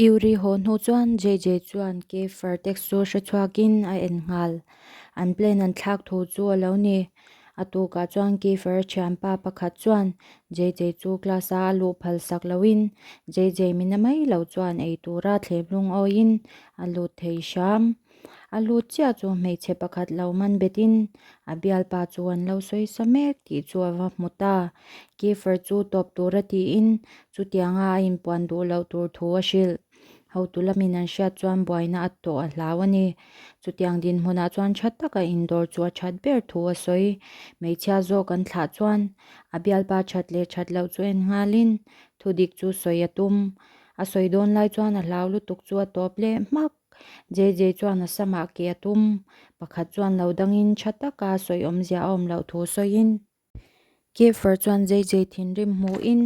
Yuri haw hnu chuan JJ chuan Keifer text chu hre chhuakin a en nghal. An plan an thlak thu chu a lo ni. A tukah chuan Keifer thianpa pakhat chuan JJ chu class a a luh phal sak loin JJ mina mai lo chuan ei tura thlem lungawiin a lut thei hram. A lut chiah chu hmeichhe pakhat lo man betin a bialpa chu an lo sawi sa mek tih chu a va hmu ta. Kiefer chu tawp tura tiin chutianga a inpuan duh loh tur thu a hrilh. Hotu lamin an hriat chuan buaina a tawh a hlau a ni. Chutiang dinhmunah chuan tha taka indawr chu a that ber thu a sawi. Hmeichhia zawk an thlah chuan a bialpa that leh that loh chu en nghalin thudik chu sawi a tum. A sawi dawn lai chuan a hlau lutuk chu a tawp leh hmak. JJ chuan a samah ke a tum. Pakhat chuan lo dangin tha taka sawi awmzia a awm loh thu sawiin. Kiefer chuan JJ thinrim hmuhin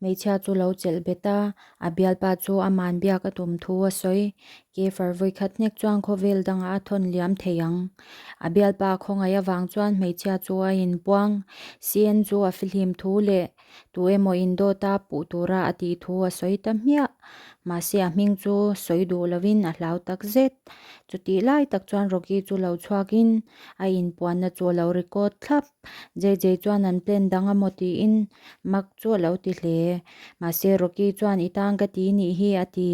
hmeichhia chu lo chelh bet a, a bialpa chu aman biak a tum thu a sawi. Kiefer vawikhat hnek chuan khawvel dangah a thawn liam thei ang. A bialpa khawngaih avang chuan hmeichhia chu a inpuang. CN chu a fihlim thu leh Tu emaw indawta puh tura a tih thu a sawi ta hmiah. Mahse a hming chu sawi duh lovin a hlau tak zet. Chutih lai tak chuan Rocky chu lo chhuakin a inpuanna chu a lo record thlap. JJ chuan an plan dang a maw tiin mak chu a lo ti hle. Mahse Rocky chuan i tan ka ti nih hi a ti.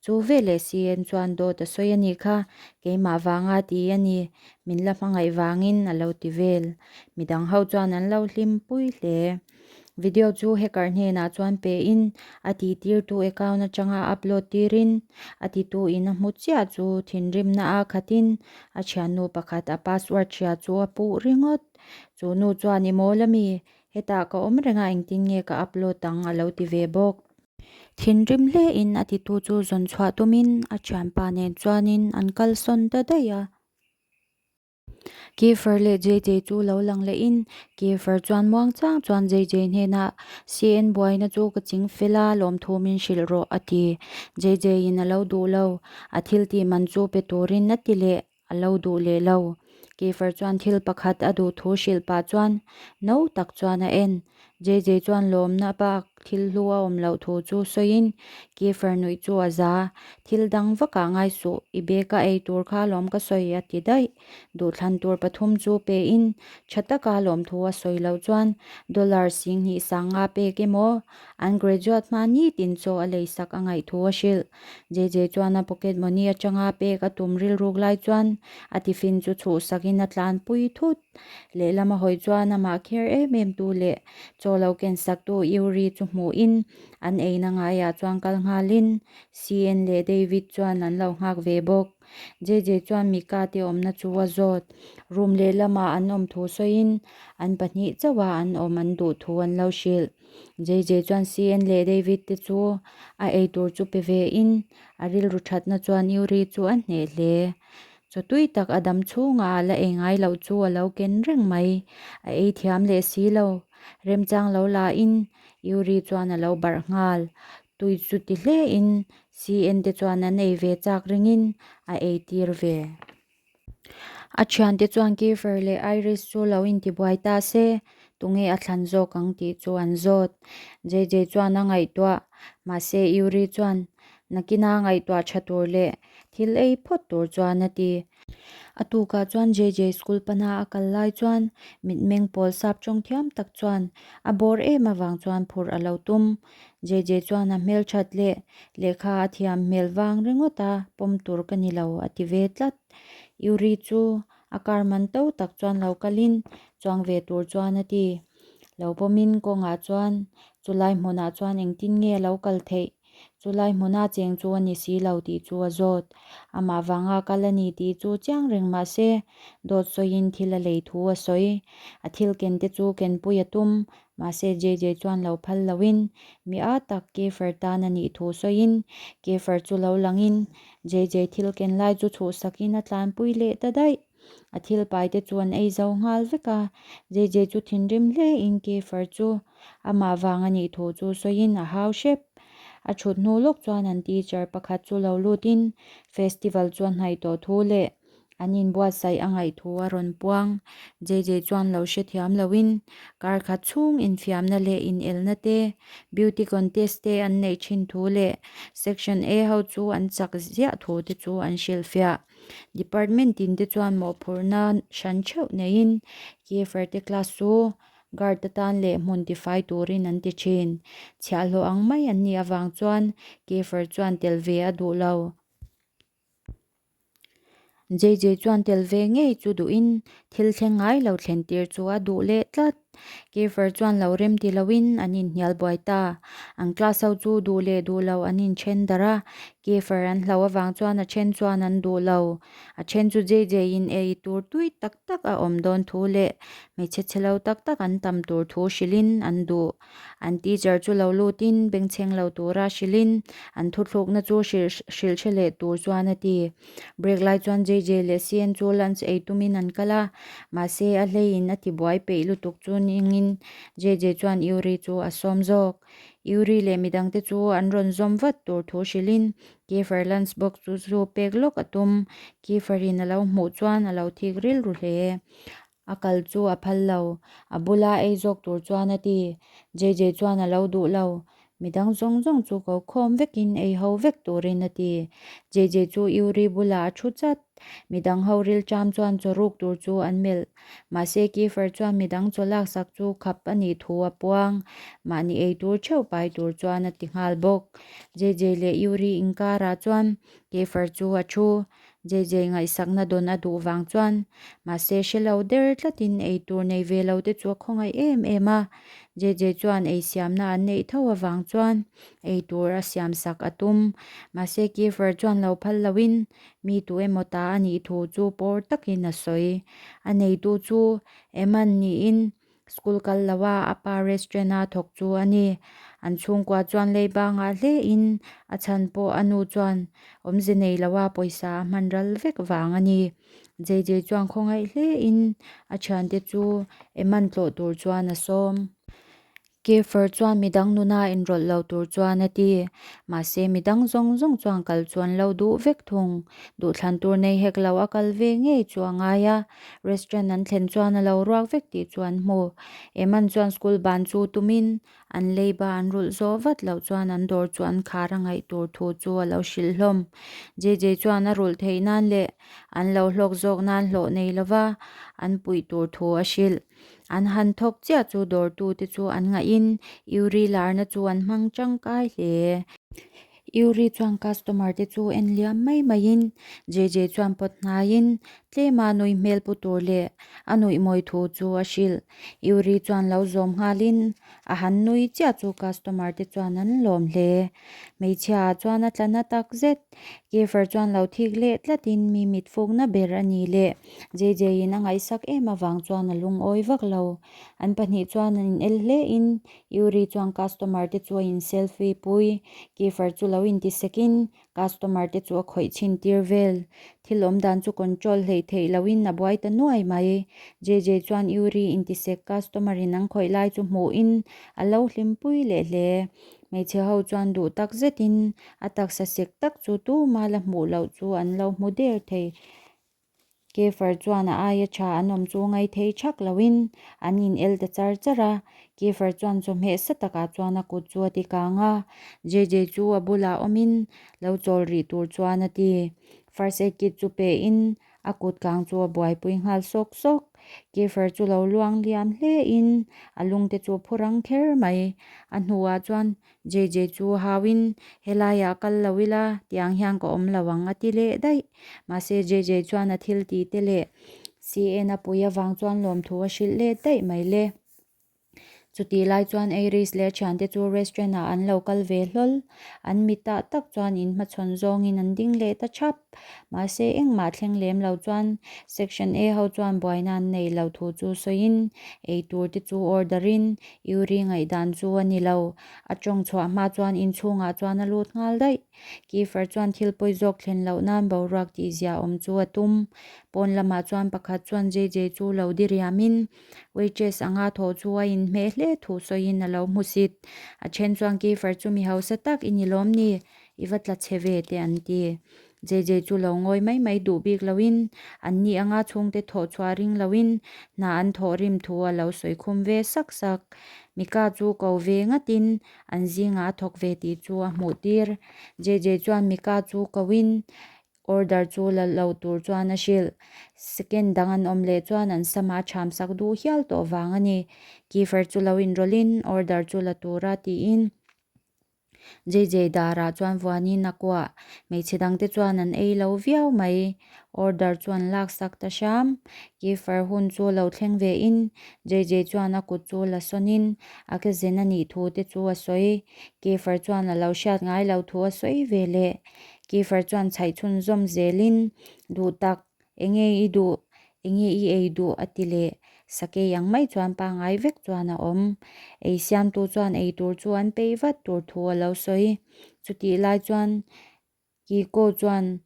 Chu veleh CN chuan dawt a sawi a nih kha, keimah vanga ti a ni, min la hmangaih vangin a lo ti vel. Midang ho chuan an lo hlim pui hle. Video chu hacker hnenah chuan pe in a ti tirtu account atanga upload tirin a titu in a hmu chiah chu thinrimna a khatin a thiannu pakhat a password hria chu a puh ringawt. Chu nu chuan i mawl ami? Hetah ka awm reng a engtin nge ka upload ang a lo ti ve bawk. Thinrim hle in a titu chu zawn chhuah tumin a thianpa nen chuanin an kalsawn ta daih a. Kiefer leh JJ chu lo lang lehin Kiefer chuan muang chang chuan JJ hnenah CN buaina chu ka ching fel a, lawmthu min hrilh rawh a ti. JJ in a lo duh lo, a thil tih man chu pe turin a ti leh, a lo duh leh lo. Kiefer chuan thil pakhat a duh thu hrilh pah chuan no tak chuan a en. JJ chuan lawmna bak thil hlu a awm loh thu chu sawiin Kiefer nuih chu a za. Thil dang vakah ngai suh, i bag a ei tur kha lawm ka sawi a ti daih. Duhthlan tur pathum chu pein tha taka lawmthu a sawi loh chuan dollar 20 sanga pek emaw an graduate hma nitin chaw a leisak a ngaih thu a hrilh. JJ chuan a pocket money atanga pek a tum rilruk lai chuan a tiffin chu chhuhsakin a tlanpui thut. Lehlam a hawi chuan amah kher em em tu leh chaw lo ken sak tu Yuri chu hmuhin an eina ngaiah chuan kal nghalin CN leh David chuan an lo nghak ve bawk. JJ chuan Mika te awmna chu a zawt. Room lehlamah an awm thu sawiin an pahnih chauha an awm an duh thu an lo hrilh. JJ chuan CN leh David te chu a eitur chu pe ve in a rilru thatna chuan Yuri chu a hneh hle. Chaw tui tak a dam chhungah a la ei ngai loh chu a lo ken reng mai. A ei thiam leh si lo. Remchang lo la in Yuri chuan a lo barh nghal. Tui chu ti hle in CN te chuan an ei ve chak ringin a ei tir ve. A thiante chuan Kiefer leh Iris chu lo intibuai ta se, tunge a thlan zawk ang tih chu an zawt. JJ chuan a ngaihtuah. Mahse Yuri chuan Nakina ngaihtuah tha tur leh thil ei phawt tur chuan a ti. A tukah chuan JJ school pana a kal lai chuan mitmeng pawl sap tawng thiam tak chuan a bawr em avang chuan phurh a lo tum. JJ chuan a hmelthat leh lehkha a thiam hmel vang ringawt a pawm tur ka ni lo a ti ve tlat. Yuri chu a car man to tak chuan lo kalin chuang ve tur chuan a ti. Lo pawmin kawngah chuan chulai hmunah chuan engtin nge a lo kal theih? Chulai hmuna cheng chu a ni si lo tih chu a zawt. Amah vanga kal a ni tih chu chiang reng mah se, dawt sawiin thil a lei thu a sawi. A thil ken te chu kenpui a tum, mahse JJ chuan lo phal loin mi a tak Kiefer tan a nih thu sawiin Kiefer chu lo langin JJ thil ken lai chu chhuhsakin a tlanpui leh ta daih. A thil pai te chu an ei zo nghal vek a, JJ chu thinrim hle in Kiefer chu amah vang a nih thu chu sawiin a hau hrep. A thut hnu lawk chuan an teacher pakhat chu lo lut in festival chu a hnaih tawh thu leh An inbuatsaih a ngaih thu a rawn puang. JJ chuan lo hrethiam loin kar khat chhung infiamna leh inelna te, beauty contest te an neih thin thu leh Section A ho chu an chak ziah thu te chu an hrilhfiah. Department tin te chuan mawhphurhna hran theuh neiin Kiefer te class chu guard atan leh hmun tifai turin an ti thin. Chhiahhlawh ang mai an nih avang chuan Kiefer chuan tel ve a duh lo. JJ chuan tel ve ngei chu duhin thil thleng ngai lo thlen tir chu a duh leh tlat. Kiefer chuan lo rem ti loin an inhnial buai ta. An class ho chu duh leh duh lo an inthen darh a, Kiefer an hlo avang chuan a then chuan an duh lo. A then chu JJ in ei tur tui tak tak a awm dawn thu leh hmeichhe chhe lo tak tak an tam tur thu hrilhin an duh. An teacher chu lo lutin bengchheng lo tura hrilhin an thuthlukna chu hrilh hre leh tur chuan a ti. Break lai chuan JJ leh CN chu lunch ei tumin an kal a, mahse a hleiin a ti buai peih lutuk chu ningin JJ chuan Yuri chu a sawm zawk. Yuri leh midangte chu an rawn zawm vat tur thu hrilhin Kiefer lunch box chu chu pek lawk a tum. Kiefer-in a lo hmuh chuan a lo thik rilru hle. A kal chu a phal lo. A bula ei zawk tur chuan a ti. JJ chuan a lo duh lo. Midang zawng zawng chu ko khawm vekin ei ho vek turin a ti. JJ chu Yuri bulah a thu chat. Midang ho rilṭam chuan chaw ruk tur chu an melh. Mahse Kiefer chuan midang chaw laksak chu khap a nih thu a puang. Mahni ei tur theuh pai tur chuan a ti nghal bawk. JJ leh Yuri inkarah chuan Kiefer chu a thu. JJ ngaihsakna dawn a duh vang chuan mahse hre lo der tlatin ei tur nei ve lo te chu a khawngaih em em a. JJ chuan ei siamna an neih tho avang chuan ei tur a siam sak a tum. Mahse Kiefer chuan lo phal loin mi tu emaw ta a nih thu chu pawr takin a sawi. A neitu chu Eman niin School kal lo a, a pa restaurant a thawk chu a ni. An chhungkua chuan lei bangah hle in a chhan pawh a nu chuan awmze nei lo a pawisa a hman ral vek vang a ni. JJ chuan khawngaih hle in a thiante chu Eman tlawh tur chuan a sawm. Kiefer chuan midang nuna inrawlh lo tur chuan a ti. Mahse midang zawng zawng chuan kal chu an lo duh vek thung. Duhthlan tur nei hek lo a kal ve ngei chu a ngai a. Restaurant an thlen chuan a lo ruak vek tih chu an hmu. Eman chuan school ban chu tumin an leiba an rulh zawh vat loh chuan an dawr chu an khar a ngaih tur thu chu a lo hrilh hlawm. JJ chuan a rulh theih nan leh an lo hlawk zawk nan hlawh nei lova an puih tur thu a hrilh. An han thawk chiah chu dawrtute chu an ngahin Yuri larna chu an hmang tangkai hle. Yuri chuan customer te chu en liam mai maiin JJ chuan pawt hnaiin tlema nui hmel pu tur leh a nuih mawi thu chu a hrilh. Yuri chuan lo zawm nghalin a han nui chiah chu customer te chuan an lawm hle. Hmeichhia ah chuan a tla na tak zet. Kiefer chuan lo thik leh tlatin mi mit fukna ber a ni leh JJ in a ngaihsak em avang chuan a lungawi vak lo. An pahnih chuan an inel hle in Yuri chuan customer te chu a in selfie pui, Kiefer chu lo inti sekin customer te chu a khawih chhin tir vel. Thil awm dan chu control hleih theih loin a buai ta nuai mai. JJ chuan Yuri inti sek customer in an khawih lai chu hmuhin a lo hlimpui leh hle. Hmeichhe ho chuan duh tak zetin a taksa sek tak chu tuma la hmuh loh chu an lo hmu der thei. Kiefer chuan a aia tha an awm chu ngai thei thak loin an in el ta char char a. Kiefer chuan chawhmeh sa takah chuan a kut chu a ti kang a. JJ chu a bulah awmin lo chawl rih tur chuan a ti. First aid kit chu pehin a kut kang chu a buaipui nghal sawk sawk. Kiefer chu lo luang liam hlein a lungte chu a phu rang kher mai. A hnuah chuan JJ chu hauin, Helaiah kal lo ila, tiang hian ka awm lo ang a ti leh daih. Mahse JJ chuan a thil tih te leh CN a pui avang chuan lawmthu a hrilh leh daih mai le. Chutih lai chuan Iris leh a thiante chu restaurant ah an lo kal ve hlawl. An mitah tak chuan inhmachhawn zawngin an ding leh ta thap. Mahse engmah thleng lem lo chuan Section A ho chuan buaina an nei lo thu chu sawiin eitur te chu order in Yuri ngaihdan chu a ni lo. A tawng chhuah hma chuan inchhungah chuan a lut nghal daih. Kiefer chuan thil pawi zawk thlen loh nan boruak tih zia awm chu a tum. Pawn lamah chuan pakhat chuan JJ chu lo diriamin waitress anga thawh chu a inhmeh hle thu sawiin a lo hmu sit. A then chuan Kiefer chu mi hausa tak i ni lawm ni? I va tla chhe ve te an ti. JJ chu lo ngawi mai mai duh bik loin, an ni anga chhungte thawh chhuah ring loin hna an thawh rim thu a lo sawi khum ve sak sak. Mika chu ko ve ngatin an zingah a thawk ve tih chu a hmuh tir. JJ chuan Mika chu koin Order chu la lo tur chuan a hrilh. Second dang an awm leh chuan an sama ṭham sak duh hial tawh vang a ni. Kiefer chu lo inrawlhin order chu la tura tiin JJ darah chuan vuanin a kuah. Hmeichhe dangte chuan an ei lo viau mai. Order chu an laksak ta hram. Kiefer hun chu lo thleng vein JJ chuan a kut chu la sawnin a ke zen a nih thu te chu a sawi. Kiefer chuan a lo hriat ngai lo thu a sawi ve leh. Kiefer chuan chhaih chhunzawm zelin, Duh tak, enge i duh, enge i ei duh a ti leh. Sakei ang mai chuan pangngai vek chuan a awm. Ei siamtu chuan ei tur chu an peih vat tur thu a lo sawi. Chutih lai chuan Kiko chuan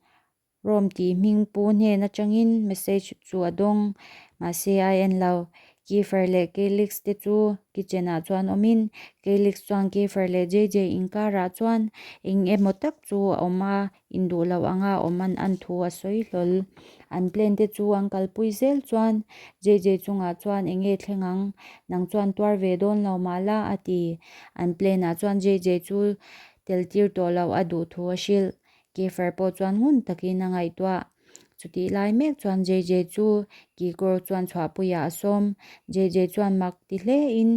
Rome tih hming pu hnen atangin message chu a dawng, mahse a en lo. Kiefer leh Calix te chu kitchen ah chuan awmin Calix chuan Kiefer leh JJ inkarah chuan eng emaw tak chu a awm a, induh loh anga awm an an thu a sawi hlawl. An plan te chu an kalpui zel chuan JJ chungah chuan eng nge thleng ang, nang chuan tuar ve dawn lo mah la a ti. An plan ah chuan JJ chu tel tir tawh loh a duh thu a hrilh. Kiefer pawh chuan ngun takin a ngaihtuah. Chutih lai mek chuan JJ chu kikawr chuan chhuahpuiah a sawm. JJ chuan mak ti hlein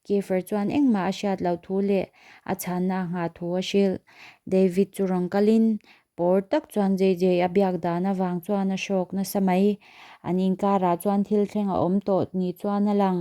Kiefer chuan engmah a hriat loh thu leh a chhanna a nghah thu a hrilh. David chu rawn kalin pawr tak chuan JJ a biak dan avang chuan a hrawk nasa mai. An inkarah chuan thil thleng a awm tawh ni chuan a lang.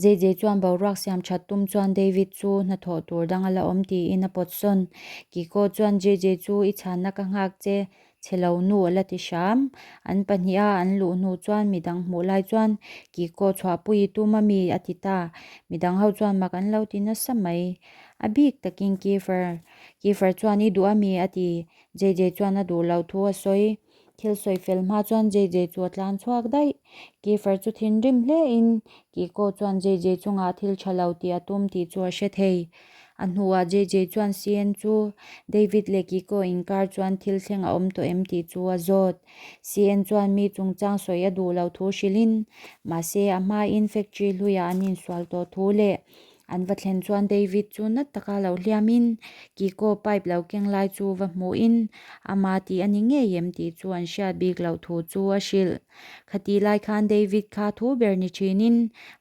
JJ chuan boruak siam that tum chuan David chu hnathawh tur dang a la awm tiin a pawt sawn. Kiko chuan JJ chu i chhanna ka nghak che, chhe lo nu a la ti hram. An pahniha an luh hnu chuan midang hmuh lai chuan Kiko chhuahpui i tum a mi a ti ta. Midang ho chuan mak an lo ti nasa mai. A bik takin Kiefer Kiefer chuan i duh a mi a ti. JJ chuan a duh lo thu a sawi. Thil sawi fel hma chuan JJ chu a tlan chhuak daih. Kiefer chu thinrim hle in Kiko chuan JJ chungah thil tha lo tih a tum tih chu a hre thei. A hnuah JJ chuan CN chu David leh Kiko inkar chuan thil thleng a awm tawh em tih chu a zawt. CN chuan mi chungchang sawi a duh lo thu hrilhin mahse a hmain factory hluiah an insual tawh thu leh An va thlen chuan David chu nat taka lo hliamin Kiko pipe lo keng lai chu va hmuhin ama tih a ni ngei em tih chu an hriat bik loh thu chu a hrilh. Khatih lai khan David kha thu ber ni thinin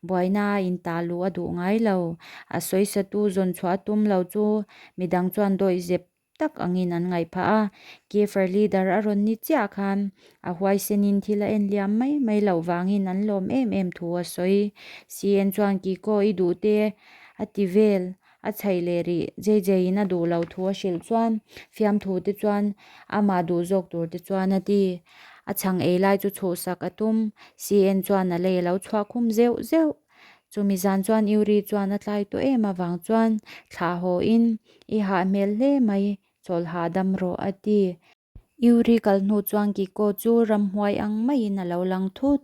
buaina a intah luh a duh ngai lo. A sawisatu zawn chhuah a tum lo chu midang chuan dawihzep tak angin an ngaih phah a, Kiefer leader a rawn ni chiah khan a huaisenin thil a en liam mai mai loh vangin an lawm em em thu a sawi. CN chuan Kiko i duh te a ti vel a chhaih leh rih. JJ in a duh loh thu a hrilh chuan fiamthu te chuan amah duh zawk tur te chuan a ti. A chhang ei lai chu chhuhsak a tum. CN chuan a lei a lo chhuah khum zeuh zeuh. Chumi zan chuan Yuri chuan a tlai tawh em avang chuan thlah haw in i hah hmel hle mai, chawl hahdam rawh a ti. Yuri kal hnu chuan Kiko chu ramhuai ang maiin a lo lang thut.